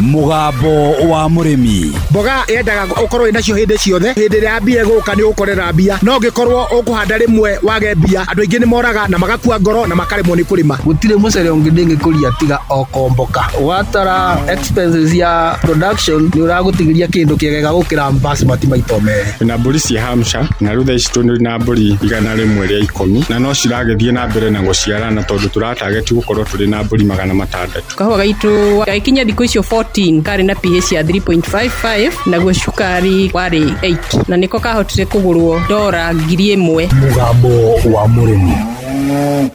Mũgambo wa mũrĩmi. Mboga yendaga ũkorwo wĩnacio hĩndĩ ciothe. Hĩndĩ ĩrĩa mbia ĩgũka nĩ ũgũkorera mbia, no ũngĩkorwo ũkũhanda rĩmwe wage mbia, andũ aingĩ nĩ moraga na magakua ngoro na makaremwo nĩ kũrĩma. Gũtirĩ mũcere ũngĩ ndĩngĩkũria tiga o komboka. Watara expenses ya production nĩ ũragũtigĩria kĩndũ kĩega gũkĩra basmati maita merĩ. Twĩna mbũri cia Hampshire na rĩu thaa ici tũrĩ na mbũri 110 na no ciragĩthiĩ na mbere na gũciarana tondũ tũratageti gũkorwo tũrĩ na mbũri 600. Kahũa gaitũ gagĩkinya thikũ icio 14 karĩ na pH ya 3.55, naguo cukari warĩ 8, na nĩko kahotire kũgũrwo dora 1000. Mũgambo wa mũrĩmi.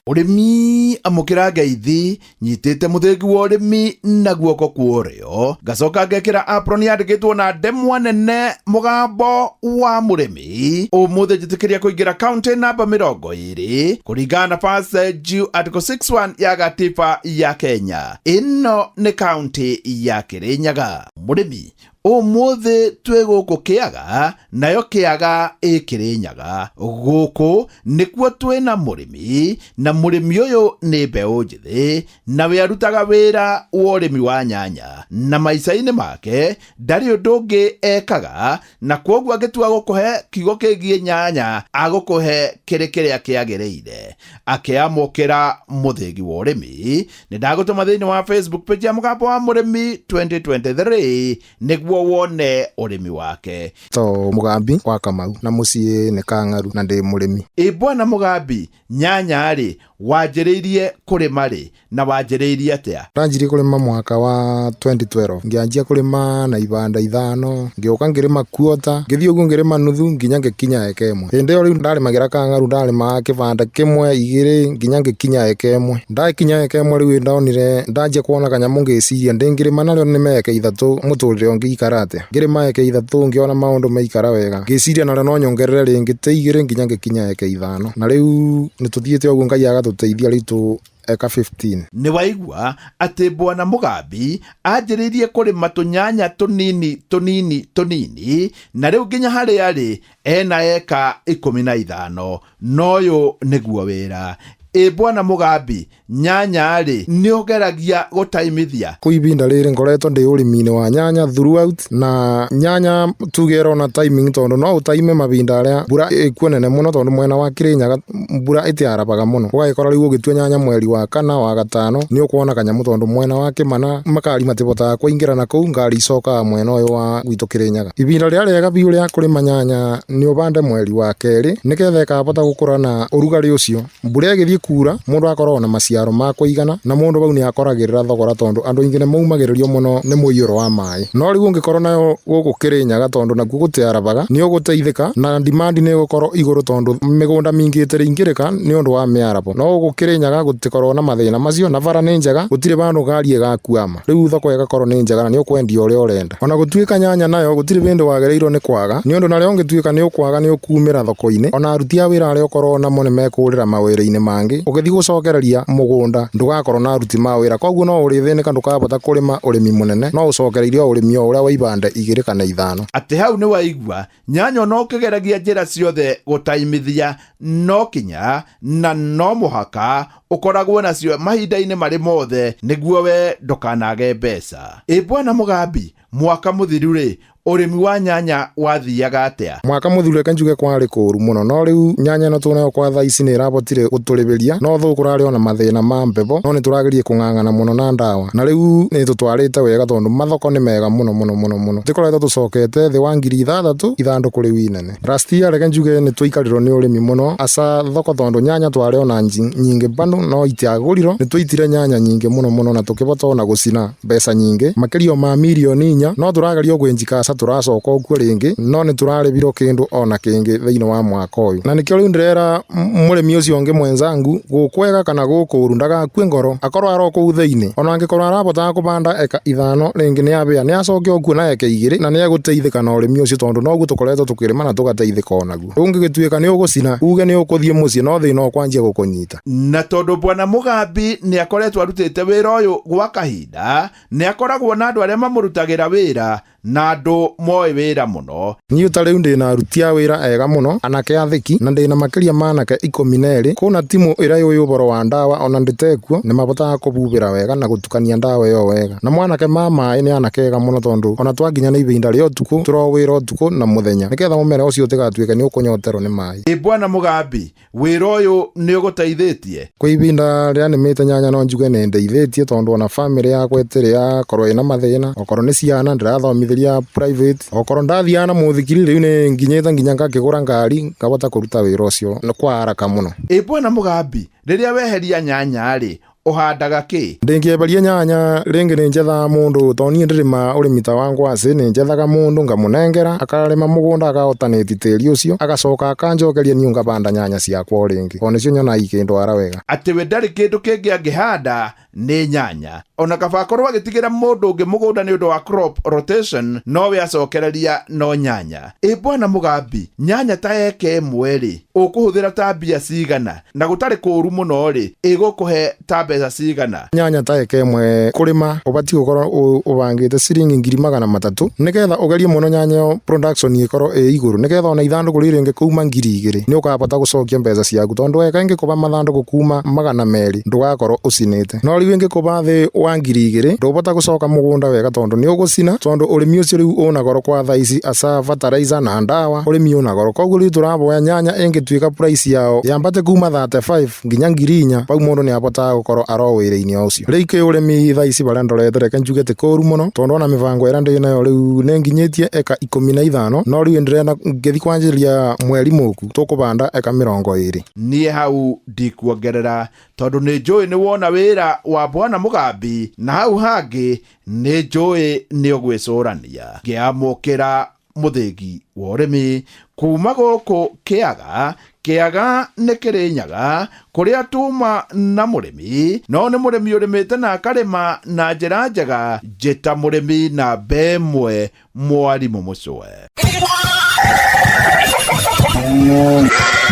Ũrĩmi amũkĩra ngeithi nyitĩte mũthĩgi wa ũrĩmi na guoko kwa ũrĩo, ngacoka ngekĩra apron yandĩkĩtwo na ndemwa nene mũgambo wa mũrĩmi. Ũmũthĩ njĩtĩkĩria kũingĩra kaunti namba 20 kũringana na First Due Article 61 ya gatiba ya Kenya. Ĩno nĩ kaunti ya Kĩrĩnyaga. Mũrĩmi, ũmũthĩ twĩ gũkũ Kĩaga, nayo Kĩaga ĩ Kĩrĩnyaga. Gũkũ nĩkuo twĩna mũrĩmi, na mũrĩmi ũyũ nĩ mbeũ njĩthĩ, na we arutaga wĩra wa ũrĩmi wa nyanya, na maica-inĩ make ndarĩ ũndũ ũngĩ ekaga, na kwoguo angĩtua gũkũhe kiugo kĩgiĩ nyanya agũkũhe kĩrĩ kĩrĩa kĩagĩrĩire. Akĩamũkĩra mũthĩgi wa ũrĩmi, nĩ ndagũtũma thĩinĩ wa Facebook page ya mũgambo wa mũrĩmi 2023 nĩguo wone ũrĩmi wake. To Mũgambi wa Kamau na mũciĩ nĩ Kang'aru na ndĩ mũrĩmi. Ĩ bwana Mũgambi, nyanya rĩ wanjĩrĩirie kũrĩma rĩ na wanjĩrĩirie atĩa? Ndanjirie kũrĩma mwaka wa 2012, ngĩanjia kũrĩma na ibanda 5, ngĩũka ngĩrĩma quarter, ngĩthiĩ ũguo ngĩrĩma nuthu nginya ngĩkinya eka 1. Hĩndĩ ĩyo rĩu ndarĩmagĩra Kang'aru, ndarĩmaga kĩbanda kĩmwe, igĩrĩ nginya ngĩkinya eka 1. Ndakinya eka 1 rĩu ndonire ndanjia kuona kanyamũ ngĩciria ndĩngĩrĩma narĩo nĩme eka 3 mũtũrĩre ũngĩikara atĩa. Ngĩrĩma eka 3 ngĩona maũndũ maikara wega, ngĩciria narĩo no nyongerere rĩngĩ ta 2 nginya ngĩkinya eka 5, na rĩu nĩtũthiĩte ũguo Ngai agatũteithia rĩu tũ eka 15. Nĩ waigua atĩ bwana Mũgambi anjĩrĩirie kũrĩma tũnyanya tũnini tũnini tũnini, na rĩu nginya harĩa arĩ ena eka 15, na ũyũ nĩguo wĩra. Ĩ bwana Mũgambi, nyanya rĩ nĩ ũgeragia gũtaimithia? Kwa ibinda rĩrĩ ngoretwo ndĩ ũrĩmi-inĩ wa nyanya throughout, na nyanya tuge ĩrona timing tondũ no ũtaime mahinda arĩa mbura ĩkuo nene mũno, tondũ mwena wa Kĩrĩnyaga mbura ĩtiarabaga mũno, ũgagĩkora rĩu ũgĩtua nyanya mweri wa 4 wa 5 nĩ ũkuona kanyamũ, tondũ mwena wa Kĩmana makari matibotaga kũingĩra na kũu, ngari icokaga mwena ũyũ wa gwitũ Kĩrĩnyaga. Ibinda rĩrĩa rĩega biũ rĩa kũrĩma nyanya nĩ ũbande mweri wa 2 nĩgetha ĩkabota gũkũra na ũrugarĩ ũcio. Mbura ĩgĩthiĩ kura mũndũ akoragwo na maciaro ma kũigana, na mũndũ bau nĩ akoragĩrĩra thogora tondũ andũ aingĩ nĩ maumagĩrĩrio mũno nĩ mũiyũro wa maĩ. No rĩu ũngĩkorwo nayo gũkũ Kĩrĩnyaga tondũ nakuo gũtiarabaga, nĩ ũgũteithĩka na demand nĩ ĩgũkorwo igũrũ tondũ mĩgũnda mĩingĩ ĩtĩrĩingĩrĩka nĩ ũndũ wa mĩarabo. No gũkũ Kĩrĩnyaga gũtikoragwo na mathĩna macio, na bara nĩ njega, gũtirĩ vandũ ngari ĩgakwama. Rĩu thoko ĩgakorwo nĩ njega na nĩ ũkwendia ũrĩa ũrenda. Ona gũtuĩka nyanya nayo gũtirĩ hĩndĩ wagĩrĩirwo nĩ kwaga, nĩ ũndũ narĩo ũngĩtuĩka nĩ ũkwaga nĩ ũkumĩra thoko-inĩ, ona aruti a wĩra arĩa ũkoragwo namo nĩ mekũrĩra mawĩra-inĩ mangĩ, ũgĩthiĩ gũcokereria mũgũnda ndũgakorwo na aruti ma wĩra, koguo no ũrĩthĩnĩka ndũkabota kũrĩma ũrĩmi mũnene, no ũcokereirie o ũrĩmi o ũrĩa wa ibanda 2 kana 5. Atĩ hau nĩ waigua nyanya ona ũkĩgeragia njĩra ciothe gũtaimithia no kinya na no mũhaka ũkoragwo nacio mahinda-inĩ marĩ mothe nĩguo we ndũkanage mbeca. Ĩ bwana Mũgambi, mwaka mũthiru rĩ ũrĩmi wa nyanya wathiaga atĩa? Mwaka mũthiru reke njuge kwarĩ kũũru mũno, no rĩu nyanya ĩno twĩnayo kwa thaa ici nĩ ĩrabotire gũtũrĩbĩria, no thũ kũrarĩ ona mathĩna ma mbebo, no nĩ tũragerie kũng'ang'ana mũno na ndawa, na rĩu nĩ tũtwarĩte wega tondũ mathoko nĩ mega mũno mũno mũno mũno. Tũkoretwo tũcokete thĩ wa 6000 ithandũkũ rĩu inene. Last year reke njuge nĩ twaikarĩrwo nĩ ũrĩmi mũno asa thoko tondũ nyanya twarĩ ona nyingĩ bado no itiagũrirwo, nĩ twaitire nyanya nyingĩ mũno mũno na tũkĩbota ona gũcina mbeca nyingĩ makĩria ma mirioni 4, no tũrageria gwĩnjikaca tũracoka okuo rĩngĩ, no nĩ tũrarĩbirwo kĩndũ ona kĩngĩ thĩinĩ wa mwaka ũyũ. Na nĩkĩo rĩu ndĩrera mũrĩmi ũcio ũngĩ mwenzangu gũkwega kana gũkũũru ndagakue ngoro, akorwo aro kũu thĩinĩ, ona angĩkorwo arabotaga kũbanda eka 5 rĩngĩ nĩ abĩa nĩ acoke okuo na eka 2 na nĩ egũteithĩka na ũrĩmi ũcio tondũ noguo tũkoretwo tũkĩrĩma na tũgateithĩka onaguo. Rĩu ũngĩgĩtuĩka nĩ ũgũcina uge nĩ ũkũthiĩ mũciĩ no thĩna ũkwanjia gũkũnyita. Na tondũ Tondũ Bwana Mugambi nĩ akoretwo arutĩte wĩra ũyũ gwa kahinda, nĩ akoragwo na andũ arĩa mamũrutagĩra wĩra na andũ moĩ wĩra mũno. Niĩ ta rĩu ndĩna aruti a wĩra ega mũno, anake athĩki, na ndĩna makĩria ma anake 12. Kũna timu ĩrĩa yũĩ ũhoro wa ndawa ona ndĩtekuo nĩ mabotaga kũbubĩra wega na gũtukania ndawa ĩyo wega. Na mwanake ma maĩ nĩ anake ega mũno tondũ ona twakinya nĩ ihinda rĩa ũtukũ tũro wĩra ũtukũ na mũthenya nĩgetha mũmera ũcio ũtigatuĩke nĩ ũkũnyoterwo nĩ maĩ. Ĩ Bwana Mugambi, wĩra ũyũ nĩ ũgũteithĩtie? Kwĩ ihinda rĩa nĩmĩte nyanya no njuge nĩ ndeithĩtie tondũ ona bamĩrĩ yakwa ĩtĩrĩ yakorwo ĩna mathĩna, okorwo nĩ ciana ndĩrathomithĩria private, okorwo ndathiaga na mũthikiri rĩu nĩ nginyĩte nginya ngakĩgũra ngari ngabota kũruta wĩra ũcio kwa haraka mũno. Ĩ Bwana Mugambi, rĩrĩa weheria nyanya rĩ, ũhandaga kĩ? Ndĩngĩeberia nyanya rĩngĩ nĩ njethaga mũndũ tondũ niĩ ndĩrĩma ũrĩmi ta wa ngwacĩ, nĩ njethaga mũndũ ngamũnengera akarĩma mũgũnda akahotanĩti tĩri ũcio agacoka akanjokeria niĩ ngabanda nyanya ciakwa o rĩngĩ, o nĩcio nyonaga ikĩndwara wega. Atĩ we ndarĩ kĩndũ kĩngĩ angĩhanda nĩ nyanya, ona kaba akorwo agĩtigĩra mũndũ ũngĩ mũgũnda nĩ ũndũ wa crop rotation, nowe acokereria no nyanya. Ĩ Bwana Mugambi, nyanya ta eka ĩmwe rĩ, ũkũhũthĩra ta mbia cigana? Na gũtarĩ kũũru mũno rĩ, ĩgũkũhe ta mbeca cigana? Nyanya ta eka ĩmwe kũrĩma ũbatiĩ gũkorwo ũbangĩte ciringi 300,000 nĩgetha ũgerie mũno nyanya ĩyo production ĩkorwo ĩ igũrũ, nĩgetha ona ithandũkũ rĩrĩ rĩngĩ kuma 2,000 nĩ ũkabota gũcokia mbeca ciaku, tondũ eka ĩngĩkũba mathandũkũ kuma 200 ndũgakorwo ũcinĩte. No rĩu ĩngĩkũba thĩ wa 2,000 ndũbota gũcoka mũgũnda wega tondũ nĩ ũgũcina, tondũ ũrĩmi ũcio rĩu ũna goro kwa thaa ici, asa fertilizer na ndawa, ũrĩmi ũna goro. Koguo rĩu tũraboya nyanya ĩngĩtuĩka price yao yambate kuma 35 nginya 4,000, bau mũndũ nĩ abotaga gũkorwo aro wĩra-inĩ o ũcio. Rĩu kĩ ũrĩmi thaa ici barĩa ndorete reke njuge ti kũru mũno, tondũ ona mĩbango ĩrĩa ndĩ nayo rĩu nĩ nginyĩtie eka 15, no rĩu ndĩrenda ngĩthiĩ kwanjĩrĩria mweri mũku tũkũbanda eka 20. Niĩ hau ndikuongerera tondũ nĩ njũĩ nĩ wona wĩra wa Bwana Mugambi, na hau hangĩ nĩ njũĩ nĩ ũgwĩcũrania. Ngĩamũkĩra mũthĩgi wa ũrĩmi kuma gũkũ Kĩaga. Kĩaga nĩ Kĩrĩnyaga kũrĩa tuma na mũrĩmi, no nĩ mũrĩmi ũrĩmĩte na akarĩma na njĩra njega. Njĩta mũrĩmi namba ĩmwe, Mwarimũ Mũcwe.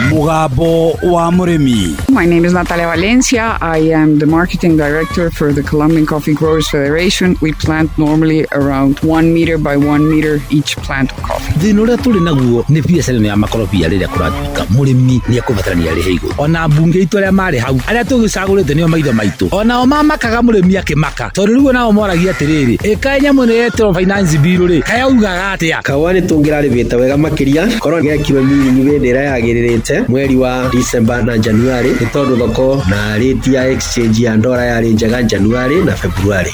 Mugambo wa Mũrĩmi. My name is Natalia Valencia. I am the marketing director for the Colombian Coffee Growers Federation. We plant normally around 1 meter by 1 meter each plant of coffee. Thĩna ũrĩa tũrĩ naguo nĩ biacara ĩno ya makorobia, rĩrĩa kũratuĩka mũrĩmi nĩ ekũbatarania arĩhe igũrũ. Ona mbunge itũ arĩa marĩ hau, arĩa tũgĩcagũrĩte nĩo maitho maitũ, onao mamakaga mũrĩmi akĩmaka, tondũ rĩu onao moragia atĩrĩrĩ, ĩkaĩ nyamũ ĩno yetĩrwo finance bill rĩ, kaĩ augaga atĩa? Kaũa nĩ tũngĩrarĩmĩte wega makĩria korwo gekirwo miringi hĩndĩ ĩrĩa yagĩrĩrĩte mweri wa December na January, nĩ tondũ thoko na rate ya exchange ya ndora yarĩ njega January na February.